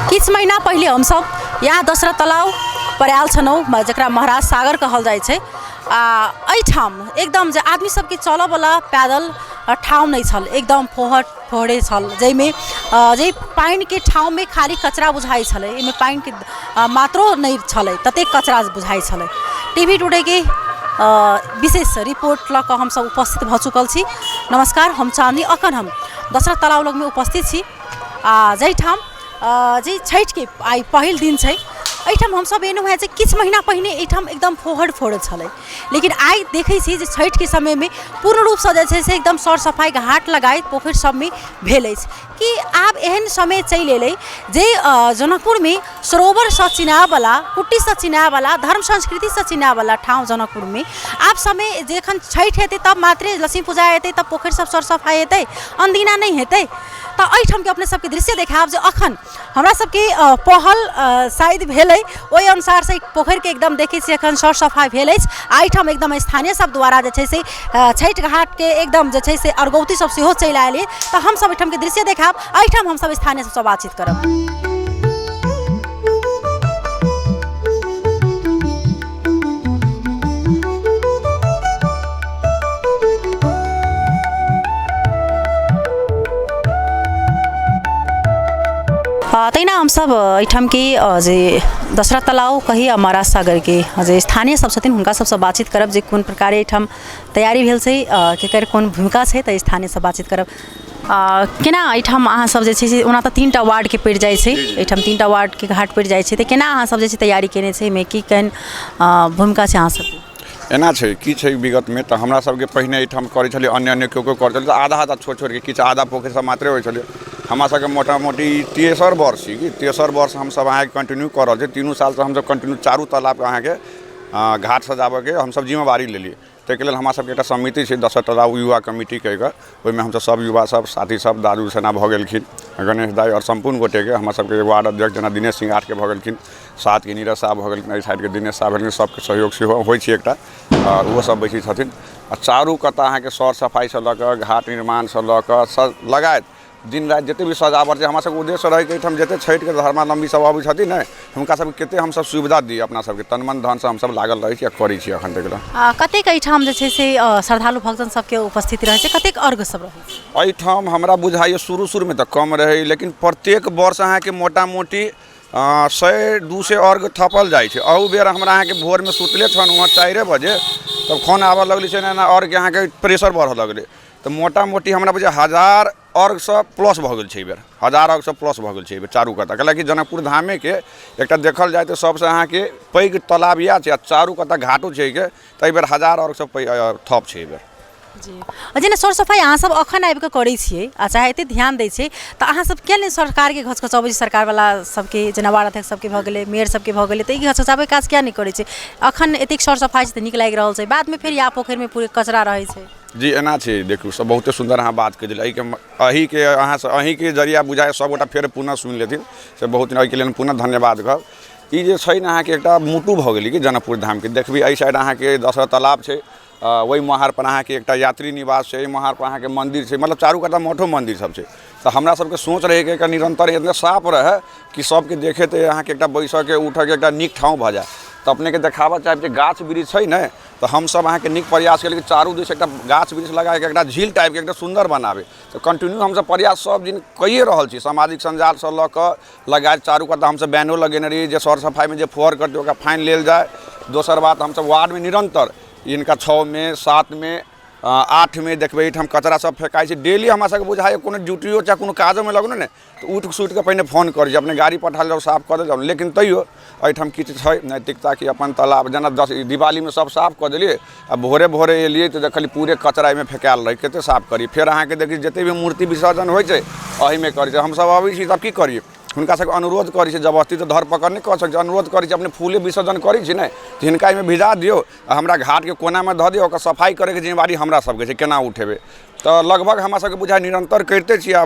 किछु महीना पहिले हमसभ यहाँ दशरथ तलाब पर आयल छलहुँ, जकरा महाराज सागर कहल जाइ छै। आ एहिठाम एकदम जे आदमी सबके चलऽवला पैदल ठाउँ नहि छल, एकदम फोहर फोहरे छल, जाहिमे जाहि पानिके ठाउँमे खाली कचरा बुझाइ छलै, एहिमे पानिके मात्रो नहि छलै, ततेक कचरा बुझाइ छलै। टी वी टुडेके विशेष रिपोर्ट लऽ कऽ हमसभ उपस्थित भऽ चुकल छी। नमस्कार, हम चाँदनी, अखन हम दशरथ तलाब लगमे उपस्थित छी आ जाहिठाम जे छठिके आइ पहिल दिन छै। एहिठाम हमसभ एलहुँ हेँ जे किछु महीना पहिने एहिठाम एकदम फोहर फोहर छलै, लेकिन आइ देखै छी जे छठिके समयमे पूर्ण रूपसँ जे छै से एकदम सर सफाइ घाट लगाइत पोखरि सबमे भेल अछि। कि आब एहन समय चलि एलै जे जनकपुरमे सरोवरसँ चिन्हायवला, कुट्टीसँ चिन्हायवला, धर्म संस्कृतिसँ चिन्हायवला ठाउँ जनकपुरमे आब समय जखन छठि हेतै तब मात्रे लक्ष्मी पूजा हेतै तब पोखरि सब सर सफाइ हेतै, अनदिना नहि हेतै। तऽ एहिठामके अपने सबके दृश्य देखायब जे अखन हमरा सबके पहल शायद भेलै, ओहि अनुसारसँ पोखरिके एकदम देखै छियै एखन सर सफाइ भेल अछि। आ एहिठाम एकदम स्थानीय सब द्वारा जे छै से छठि घाटके एकदम जे छै से अरगौती सब सेहो चलि आयल अछि। तऽ हमसब एहिठामके दृश्य देखायब, एहिठाम हमसब स्थानीय सबसँ बातचीत करब। तहिना हमसब एहिठामके जे दशरथ तलाब कही आ महाराज सागरके जे स्थानीय सब छथिन हुनका सबसँ बातचीत करब जे कोन प्रकारे एहिठाम तैयारी भेल छै, केकर कोन भूमिका छै, तऽ स्थानीयसँ बातचीत करब। केना एहिठाम अहाँ सब जे छै से ओना तऽ 3टा वार्डके पड़ि जाइ छै, एहिठाम 3टा वार्डके घाट पड़ि जाइ छै, तऽ केना अहाँ सब जे छै तैयारी केने छै, एहिमे की केहन भूमिका छै अहाँ सबके? एना छै की छै, विगतमे तऽ हमरा सबके पहिने एहिठाम करै छलियै, अन्य अन्य केओ केओ करै छलै तऽ आधा आधा छोड़ि छोड़िके किछु आधा पोखरि सब मात्रे होइ छलै। हमरा सबके मोटा मोटी तेसर वर्ष छी कि तेसर वर्ष हमसब अहाँके कंटिन्यू कऽ रहल छी। 3 सालसँ हमसब कंटिन्यू चारू तालाबके अहाँके घाट सजाबऽके हमसब जिम्मेवारी लेलियै। ताहिके लेल हमरा सबके एकटा समिति छै दशरथ तालाब युवा कमिटी कहिकऽ, ओहिमे हमसब सब युवा सब साथी सब दारू सेना भऽ गेलखिन, गणेश दाइ आओर सम्पूर्ण गोटेके हमरा सबके वार्ड अध्यक्ष जेना दिनेश सिंह आठके भऽ गेलखिन, 7के नीरज साह भऽ गेलखिन, एहि साइडके दिनेश साह भेलखिन, सबके सहयोग सेहो होइ छै एकटा, ओहो सब बैसै छथिन। आ चारू कत्ता अहाँके सर सफाइसँ लऽ कऽ घाट निर्माणसँ लऽ कऽ सब लगाइत दिन राति जतेक भी सजावट छै, हमरा सबके उद्देश्य रहै कि एहिठाम जतेक छठिके धर्मावलम्बी सब अबै छथिन ने हुनका सबके कतेक हमसब सुविधा दी, अपना सबके तन मन धनसँ हमसब लागल रहै छी आ करै छी एखन तक। कतेक एहिठाम जे छै से श्रद्धालु भक्तजन सबके उपस्थिति रहै छै, कतेक अर्घ सब रहै छै? एहिठाम हमरा बुझाइए शुरू शुरूमे तऽ कम रहै, लेकिन प्रत्येक वर्ष अहाँके मोटा मोटी 100-200 अर्घ थपल जाइ छै। अहू बेर हमरा अहाँके भोरमे सुतले छलहुँ हँ 4 बजे, तब फोन आबऽ लगलै से एना एना अर्घके अहाँके प्रेशर बढ़ऽ लगलै, तऽ मोटा मोटी हमरा बुझाइए 1000 अर्घसँ प्लस भऽ गेल छै एहिबेर, 1000 अर्घसँ प्लस भऽ गेल छै एहिबेर चारू कत्ता। कैलाकि जनकपुर धामेके एकटा देखल जाय तऽ सबसँ अहाँके पैघ तालाब इएह छै आ चारू कत्ता घाटो छै एहिके, तऽ एहिबेर 1000 अर्घसँ पैघ थप छै एहिबेर। जी, आ जेना सर सफाइ अहाँ सब अखन आबि कऽ करै छियै आ चाहे एते ध्यान दै छियै, तऽ अहाँ सब किया नहि सरकारके घचघचबै छी? सरकारवला सबके जेना वार्ड अध्यक्ष सबके भऽ गेलै, मेयर सबके भऽ गेलै, तऽ ई घचघचाबैके काज किया नहि करै छै? अखन एतेक सर सफाइ छै तऽ नीक लागि रहल छै, बादमे फेर इएह पोखरिमे पूरे कचरा रहै छै। जी एना छै, देखू सब बहुते सुन्दर अहाँ बात कहि देलियै। एहिके अहीँके अहाँसँ अहीँके जरिया बुझाइ सभगोटा फेर पुनः सुनि लेथिन से बहुत एहिके लेल पुनः धन्यवाद कहब। ई जे छै ने अहाँके एकटा मोटू भऽ गेलै कि जनकपुर धामके, देखबै एहि साइड अहाँके दशरथ तालाब छै, ओहि महारपर अहाँके एकटा यात्री निवास छै, एहि महारपर अहाँके मन्दिर छै, मतलब चारू कात मठो मन्दिर सब छै। तऽ हमरा सबके सोच रहै कि एकर निरन्तर एतना साफ रहै कि सबके देखै तऽ अहाँके एकटा बैसऽके उठऽके एकटा नीक ठाँव भऽ जाए। तऽ अपनेके देखाबऽ चाहब जे गाछ वृक्ष छै ने, तऽ हमसब अहाँके नीक प्रयास केलियै कि चारू दिस एकटा गाछ वृक्ष लगाके एकटा झील टाइपके एकटा सुन्दर बनाबै। तऽ कंटिन्यू हमसब प्रयास सब दिन कैये रहल छी, सामाजिक सञ्जालसँ लऽ कऽ लगाइत चारू कात हमसब बैनरो लगेने रहियै जे सर सफाइमे जे फोहर करतै ओकरा फाइन लेल जाय। दोसर बात हमसब वार्डमे निरन्तर हिनका 6मे 7मे 8मे देखबै एहिठाम कचरा सब फेकाइ छै डेली। हमरा सबके बुझाइए कोनो ड्यूटियो चाहे कोनो काजोमे लगलहुँ ने तऽ उठि सुतिके पहिने फोन करै छी, अपने गाड़ी पठा जाउ साफ कऽ देल जाउ। लेकिन तैयो एहिठाम किछु छै नैतिकता कि अपन तालाब जेना दस दिवालीमे सब साफ कऽ देलियै आ भोरे भोरे एलियै तऽ देखलियै पूरे कचरा एहिमे फेकायल रहै, कतेक साफ करी। फेर अहाँके देखी जतेक भी मूर्ति विसर्जन होइ छै एहिमे करै छै। हमसब अबै छी तब की करियै, हुनका सबके अनुरोध करै छी, जबरदस्ती तऽ धर पकड़ नहि कऽ सकै छी, अनुरोध करै छी अपने फूले विसर्जन करै छी ने तऽ हिनका एहिमे भिजा दियौ आ हमरा घाटके कोनामे धऽ दियौ, ओकर सफाइ करैके जिम्मेवारी हमरा सबके छै, केना उठेबै। तऽ लगभग हमरा सबके बुझाइ निरन्तर करिते छी आ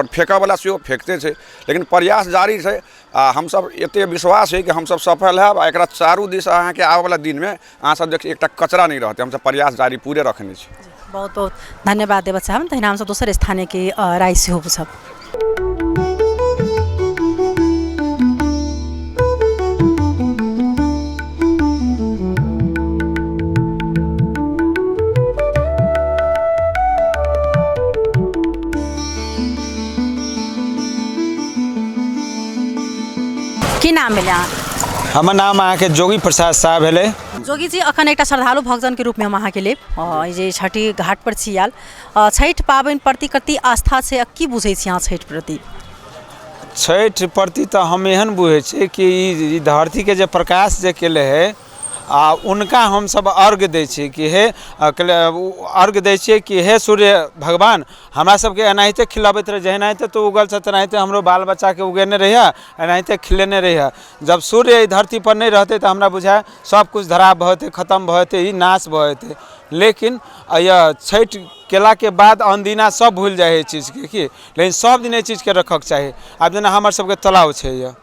फेकऽवला सेहो फेकते छै, लेकिन प्रयास जारी छै आ हमसब एतेक विश्वास है कि हमसब सफल हैब आ एकरा चारू दिस अहाँके आबऽवला दिनमे अहाँ सब देख एकटा कचरा नहि रहतै, हमसब प्रयास जारी पूरे रखने छी। बहुत बहुत धन्यवाद देबऽ चाहब। तहिना हमसब दोसर स्थानीयके राय सेहो बुझब। की नाम भेलै अहाँके? हमर नाम अहाँके जोगी प्रसाद साह भेलै। जोगी जी, अखन एकटा श्रद्धालु भक्तजनके रूपमे हम अहाँके लेब। ई जे छठि घाट पर छी आयल, छठि पाबनि प्रति कति आस्था छै आ की बुझै छी अहाँ छठि प्रति? छठि प्रति तऽ हम एहन बुझै छियै कि ई धरतीके जे प्रकाश जे केले है आ हुनका हमसब अर्घ दै छियै कि हे अर्घ दै छियै कि हे सूर्य भगवान, हमरा सबके एनाहिते खिलबैत रहै, जेनाहिते तू उगल छह तेनाहिते हमरो बाल बच्चाके उगेने रहिहऽ, एनाहिते खिलेने रहिहऽ। जब सूर्य एहि धरतीपर नहि रहतै तऽ हमरा बुझाइ सब किछु धराप भऽ जेतै, खतम भऽ जेतै, ई नाश भऽ जेतै। लेकिन छठि केलाके बाद अनदिना सब भूलि जाइ हइ एहि चीजके की, लेकिन सब दिन एहि चीजके रखऽके चाही। आब जेना हमर सबके तलाब छै,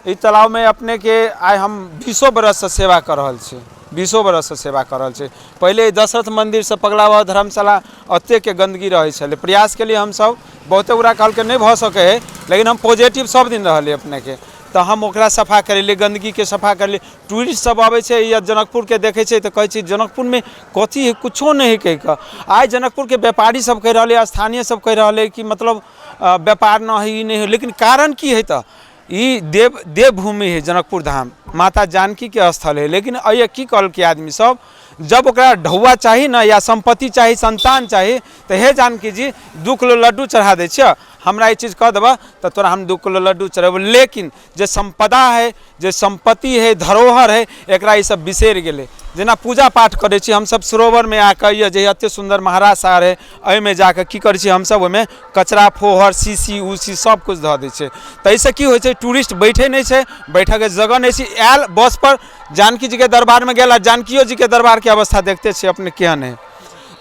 ई तालाबमे अपनेके आइ हम बीसो बरससँ सेवा कऽ रहल छी, बीसो बरससँ सेवा कऽ रहल छी। पहिले दशरथ मन्दिरसँ पगला बाबा धर्मशाला एतेकके गन्दगी रहै छलै। प्रयास केलियै हमसभ, बहुते गोटा कहलकै नहि भऽ सकै हइ, लेकिन हम पॉजिटिव सभ दिन रहलियै अपनेके, तऽ हम ओकरा सफा करेलियै, गन्दगीके सफा करेलियै। टूरिस्ट सभ अबै छै या जनकपुरके देखै छै तऽ कहै छै जनकपुरमे कथी हइ, किछो नहि हइ कहि कऽ। आइ जनकपुरके व्यापारी सभ कहि रहल अइ, स्थानीय सभ कहि रहल अइ कि मतलब व्यापार नहि हइ, ई नहि हइ, लेकिन कारण की हइ? तऽ ई देवभूमि है जनकपुर धाम, माता जानकीके स्थल है, लेकिन एहिए की कहलकै आदमी सब, जब ओकरा ढौआ चाही ने या सम्पत्ति चाही, संतान चाही, तऽ हे जानकी जी 2 किलो लड्डू चढ़ा दै छियऽ, हमरा ई चीज कऽ देबऽ तऽ तोरा हम 2 किलो लड्डू चढ़ेबौ। लेकिन जे सम्पदा है, जे सम्पत्ति है, धरोहर है, एकरा ई सब बिसरि गेलै। जेना पूजा पाठ करै छी हमसब सरोवरमे आकऽ, यऽ जे एते सुन्दर महाराज सागर है, एहिमे जाकऽ की करै छी हमसब, ओहिमे कचरा फोहर शीशी उशी सब किछु धऽ दै छै। ताहिसँ की होइ छै, टूरिस्ट बैठै नहि छै, बैठऽके जगह नहि छै। आयल बसपर जानकी जीके दरबारमे गेल आ जानकियो जीके दरबारके अवस्था देखते छियै अपने केहन है।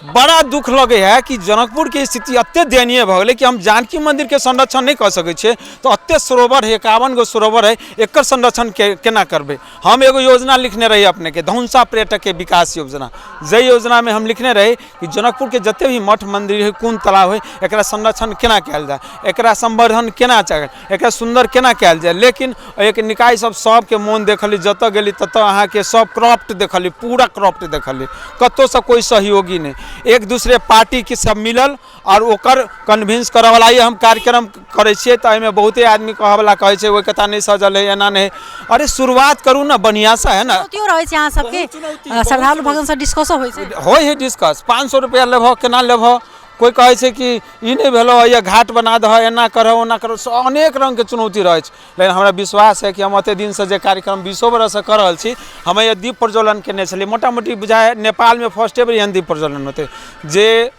बड़ा दुख लगै है कि जनकपुरके स्थिति एते दयनीय भऽ गेलै कि हम जानकी मन्दिरके संरक्षण नहि कऽ सकै छियै, तऽ एते सरोवर है, 51 गो सरोवर है, एकर संरक्षण केना करबै? हम एगो योजना लिखने रही अपनेके, धनुषा पर्यटकके विकास योजना, जाहि योजनामे हम लिखने रही कि जनकपुरके जते भी मठ मन्दिर है, कुंड तालाब है, एकरा संरक्षण केना कयल जाय, एकरा संवर्धन केना कयल, एकरा सुन्दर केना कयल जाय। लेकिन एहिके निकाय सब सबके मोन देखली, जतऽ गेली ततऽ अहाँके सब करप्ट देखली, पूरा करप्ट देखली, कतहुसँ कोइ सहयोगी नहि, एक दूसरे पार्टीके सब मिलल आओर ओकर कन्विंस करऽवला। ई हम कार्यक्रम करै छियै तऽ एहिमे बहुते आदमी कहऽवला कहै छै ओहि कथा नहि सजल है, एना नहि। अरे शुरुआत करू ने बढ़िआँसँ, है ने? चुनौतियो रहै छै अहाँ सबके, श्रद्धालु भगवान से डिस्कसो होइ छै? होइ है डिस्कस। 500 रुपैआ लेबह, केना लेबह? कोइ कहै छै कि ई नहि भेलौ, या घाट बना दहऽ, एना करऽ ओना करऽ, अनेक रङ्गके चुनौती रहै छै। लेकिन हमरा विश्वास है कि हम एते दिनसँ जे कार्यक्रम बीसो बरससँ कऽ रहल छी, हम एहि दीप प्रज्वलन केने छलियै, मोटा मोटी बुझाइ नेपालमे फर्स्टे बेर एहन दीप प्रज्वलन होतै, जे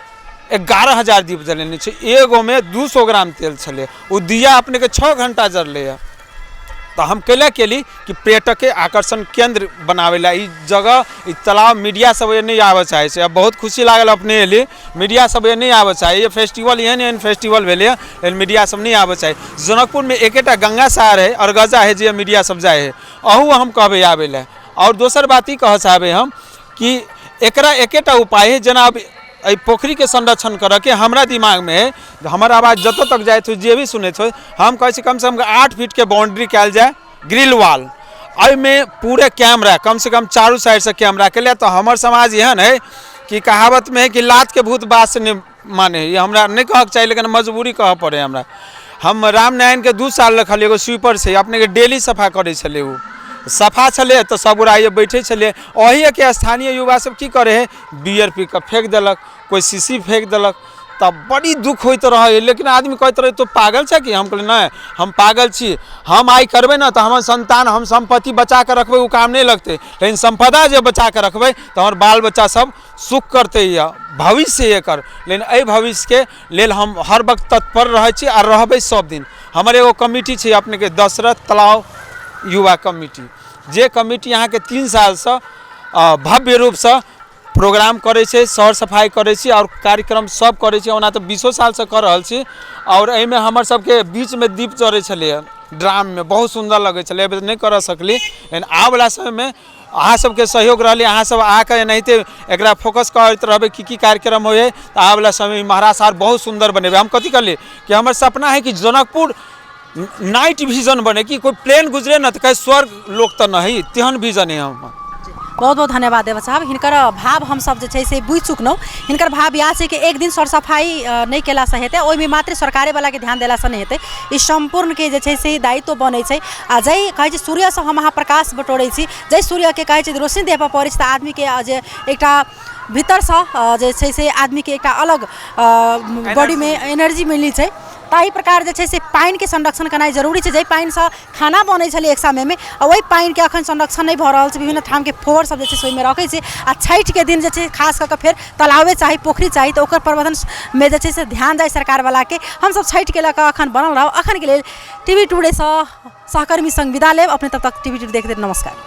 11,000 दीप जलेने छै, एगोमे 200 ग्राम तेल छलै, ओ दिया अपनेके 6 घण्टा जरलैए। तऽ हम कैला केली कि पर्यटकके आकर्षण केन्द्र बनाबै लए ई जगह, ई तालाब। मीडिया सब नहि आबऽ चाहै छै। आब बहुत खुशी लागल अपने एली। मीडिया सब नहि आबऽ चाहै। फेस्टिवल एहन एहन फेस्टिवल भेलैए, लेकिन मीडिया सब नहि आबऽ चाहै। जनकपुरमे एकेटा गंगा सागर है, अरगजा है, जे मीडिया सब जाइ है। अहू हम कहबै आबै लए। आओर दोसर बात ई कहऽ चाहबै हम कि एकरा एकेटा उपाय है, जेना अब एहि पोखरिके संरक्षण करऽके हमरा दिमागमे है, हमर आवाज जतऽ तक जाइत होइ, जे भी सुनैत होइ, हम कहै छी कमसँ कम 8 फीटके बाउंड्री कयल जाय, ग्रिल वाल, एहिमे पूरे कैमरा, कमसँ कम चारू साइडसँ कैमरा के लिए। तऽ हमर समाज एहन है कि कहावतमे है कि लातके भूत बात से नहि माने है। ई हमरा नहि कहऽके चाही, लेकिन मजबूरी कहऽ पड़ै हमरा। हम रामनारायणके 2 साल रखलियै, एगो स्वीपर छै अपनेके, डेली सफा करै छलै। ओ सफा छलै तऽ सब गोरा आइए बैठै छलै। ओहिके स्थानीय युवा सब की करै है, बियर पी कऽ फेक देलक, कोइ शीशी फेक देलक। तऽ बड़ी दुःख होइत रहै, लेकिन आदमी कहैत रहै तो पागल छै कि। हम कहलियै नहि, हम पागल छी, हम आइ करबै ने तऽ हमर संतान, हम सम्पत्ति बचा कऽ रखबै ओ काम नहि लगतै, लेकिन सम्पदा जे बचा कऽ रखबै तऽ हमर बाल बच्चा सब सुख करतै, यऽ भविष्य एकर। लेकिन एहि भविष्यके लेल हम हर वक्त तत्पर रहै छी आ रहबै सब दिन। हमर एगो कमिटी छै अपनेके दशरथ तलाव युवा कमिटी, जे कमिटी अहाँके 3 सालसँ भव्य रूपसँ प्रोग्राम करै छै, सर सफाइ करै छी आओर कार्यक्रम सब करै छी। ओना तऽ 20 सालसँ कऽ रहल छी। आओर एहिमे हमर सबके बीचमे दीप जरै छलैए ड्राममे, बहुत सुन्दर लगै छलै, एहिबेर नहि करऽ सकली, लेकिन आबवला समयमे अहाँ सबके सहयोग रहलै, अहाँ सब आके एनाहिते एकरा फोकस करैत रहबै की की कार्यक्रम होइ हइ, तऽ आबवला समयमे महाराज साहब बहुत सुन्दर बनेबै। हम कथी कहलियै कि हमर सपना हइ कि जनकपुर नाइट विजन बने, कि कोई प्लेन गुजरे न तऽ कहै स्वर्ग लोक तऽ नहि, तेहन विजन है हमर। बहुत बहुत धन्यवाद देवा साहब। हिनकर भाव हमसब जे छै से बुझि चुकलहुँ। हिनकर भाव इएह छै कि एक दिन सर सफाइ नहि केलासँ हेतै, ओहिमे मात्र सरकारेवलाके ध्यान देलासँ नहि हेतै, ई सम्पूर्णके जे छै से दायित्व बनै छै। आ जाहि कहै छै सूर्यसँ हम अहाँ प्रकाश बटोरै छी, जाहि सूर्यके कहै छै रोशनी देहपर पड़ै छै तऽ आदमीके जे एकटा भीतरसँ जे छै से आदमीके एकटा अलग बॉडीमे एनर्जी मिलै छै, ताहि प्रकार जे छै से पानिके संरक्षण केनाइ जरूरी छै। जाहि पानिसँ खाना बनै छलै एक समयमे, आ ओहि पानिके अखन संरक्षण नहि भऽ रहल छै, विभिन्न ठामके फोहर सब जे छै से ओहिमे रखै छै। आ छठिके दिन जे छै खास कऽ कऽ फेर तालाबे चाही, पोखरि चाही, तऽ ओकर प्रबन्धनमे जे छै से ध्यान जाइ सरकारवलाके। हमसब छठिके लऽ कऽ अखन बनल रहब। अखनके लेल टी वी टुडेसँ सहकर्मी सङ्ग विदा लेब अपने, तब तक टी वी टुडे देखैत नमस्कार।